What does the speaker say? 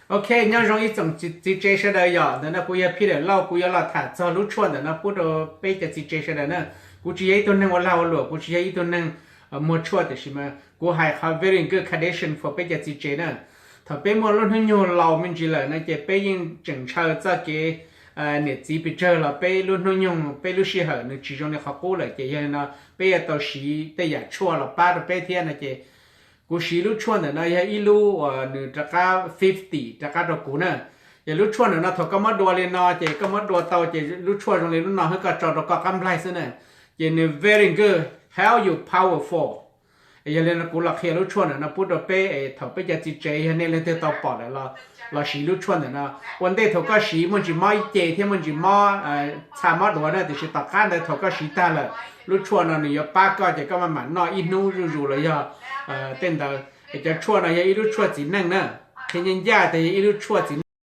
Ok, nyob zoo ib tsoom txiv tsev sawv daws. Yog ntawm no kuv yog Peter Lauj, kuv yuav los tham txog lub tshuaj ntawm no pub rau peb cov txiv tsev sawv daws na. Kuv tsis yog ib tug neeg ua lag ua luam, kuv tsis yog ib tug neeg muag tshuaj, tiam sis mas kuv hais qhov very good condition for peb cov txiv tsev na. Thaum peb muaj lub hnub nyoog laus me ntsis lawm no ces peb yeej tseem ntshaw txoj kev niam txiv pes tsawg los peb lub hnub nyoog peb lub sij hawm nws tsis zoo li qhov qub lawm, ces yog li no peb yuav tau siv tej yam tshuaj los pab rau peb thiab no ces kuv siv lub tshuaj ntawm no yog ib lub uas nws rov qab fifty rov qab rau kuv na. Ces lub tshuaj ntawm no thaum koj muab dua li no ces koj muab dua tau ces lub tshuaj zoo li lub no xwb, koj tso rau koj qab nplaig xwb na. Ces nws very good, help you powerful. Yog li no kuv los qhia lub tshuaj ntawm no pub rau peb es thaum peb cov txiv tsev yog nej leej twg tau pom lawm los siv lub tshuaj ntawm no. Ua ntej thaum koj siv muaj ntsis mob ib ce thiab muaj ntsis mob txha mob duav na, tiam sis tom qab ntawd thaum koj siv tag lawm, lub tshuaj no nws yuav pab koj ces koj maj mam noj ib hnub zuj zus los yog tej ntawd. Es cov tshuaj no yog ib lub tshuaj txiv neej na, qhia ncaj ncaj tias yog ib lub tshuaj txiv